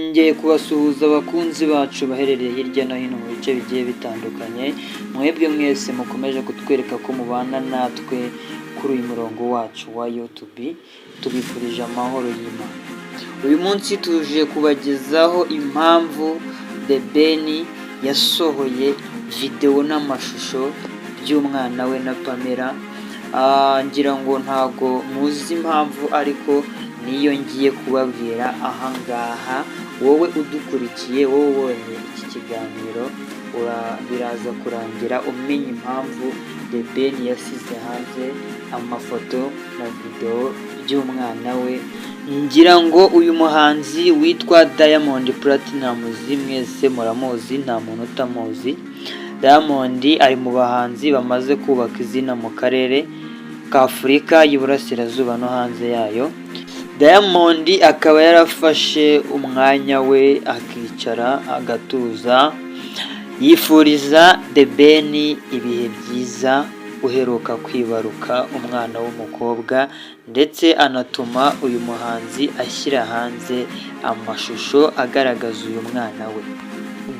Nongeye kubasuhuza, abakunzi bacu baherereye hirya no hino mu bice bigiye bitandukanye. Mwebwe mwese mukomeje kutwereka ko mubana natwe kuri uyu murongo wacu wa YouTube, tubifurije amahoro y'Imana. Uyu munsi tuje kubagezaho impamvu The Ben yasohoye videwo n'amashusho by'umwana we na Pamela. Ngira ngo ntago muzi impamvu, ariko niyo ngiye kubabwira ahangaha. Wowe udukurikiye, wowe ubonye iki kiganiro, biraza kurangira umenya impamvu The Ben yasize hanze amafoto na videwo by'umwana we. Ngira ngo uyu muhanzi witwa Diamond Platnumz mwese muramuzi, nta muntu utamuzi. Diamond ari mu bahanzi bamaze kubaka izina mu karere ka Afurika y'Iburasirazuba no hanze yayo. Diamond akaba yarafashe umwanya we, akicara, agatuza, yifuriza The Ben ibihe byiza, uheruka kwibaruka umwana w'umukobwa, ndetse anatuma uyu muhanzi ashyira hanze amashusho agaragaza uyu mwana we.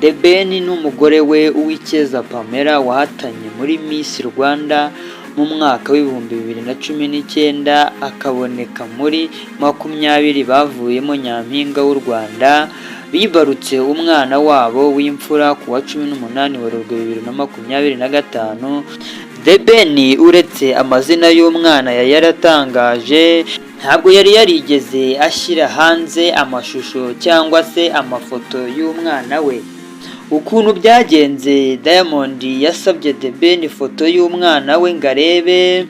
The Ben n'umugore we Uwicyeza Pamela, wahatanye muri Miss Rwanda mu mwaka wa 2019, akaboneka muri 20 bavuyemo Nyampinga w'u Rwanda, bibarutse umwana wabo w'imfura ku wa 18 Werurwe 2025. The Ben, uretse amazina y'umwana yari yaratangaje, ntabwo yari yarigeze ashyira hanze amashusho cyangwa se amafoto y'umwana we. Ukuntu byagenze, Diamond yasabye The Ben ifoto y'umwana we ngo arebe.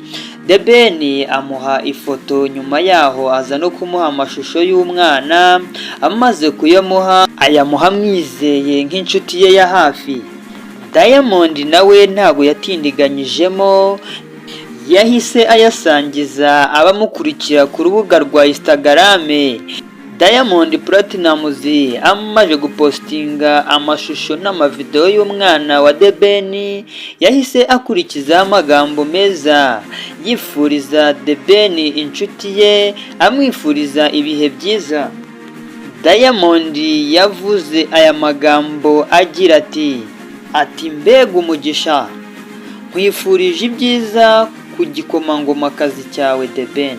The Ben amuha ifoto, nyuma yaho aza no kumuha amashusho y'umwana. Amaze kuyamuha, ayamuha amwizeye nk'inshuti ye ya hafi. Diamond nawe ntabwo yatindiganyijemo, yahise ayasangiza abamukurikira ku rubuga rwa Instagram. Diamond Platnumz amaze gupostinga amashusho n'amavideo y'umwana wa The Ben, yahise akurikizaho amagambo meza yifuriza The Ben, inshuti ye, amwifuriza ibihe byiza. Diamond yavuze aya magambo agira ati: "Mbega umugisha! Nkwifurije ibyiza ku gikomangomakazi cyawe The Ben."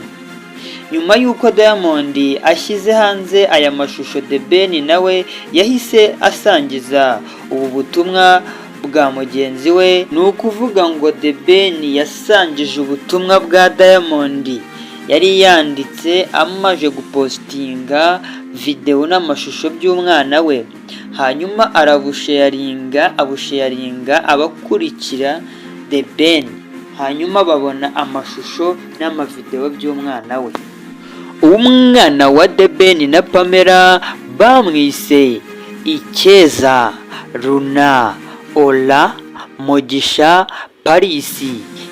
Nyuma y'uko Diamond ashyize hanze aya mashusho, The Ben nawe yahise asangiza ubu butumwa bwa mugenzi we. Ni ukuvuga ngo The Ben yasangije ubutumwa bwa Diamond yari yanditse amaze gupostinga videwo n'amashusho by'umwana we, hanyuma arabusharinga, abusharinga abakurikira The Ben, hanyuma babona amashusho n'amavidewo by'umwana we. Umwana wa The Ben na Pamela bamwise Icyeza Runa Ora Mugisha Paris.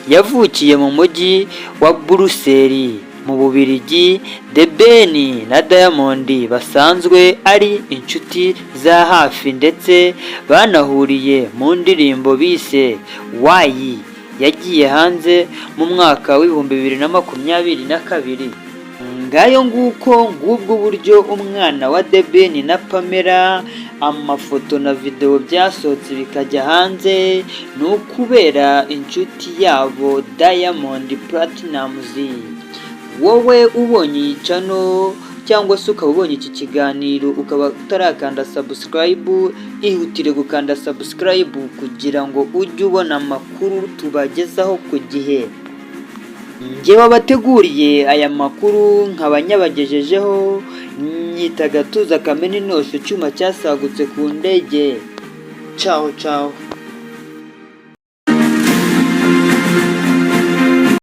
Yavukiye mu mujyi wa Buruseli mu Bubiligi. The Ben na Diamond basanzwe ari inshuti za hafi, ndetse banahuriye mu ndirimbo bise Why yagiye hanze mu mwaka wa 2022. Ngayo nguko, ngubwo buryo umwana wa The Ben na Pamela, amafoto na videwo byasohotse bikajya hanze, ni ukubera inshuti yabo Diamond Platnumz. Wowe ubonye iyi channel cyangwa se ukaba ubonye iki kiganiro, ukaba utarakanda subscribe, ihutire gukanda subscribe kugira ngo ujye ubona amakuru tubagezaho ku gihe. Njye wabateguriye aya makuru nkaba nyabagejejeho, nyita Gatuza Kamena Inosho, icyuma cyasagutse ku ndege. Caho caho.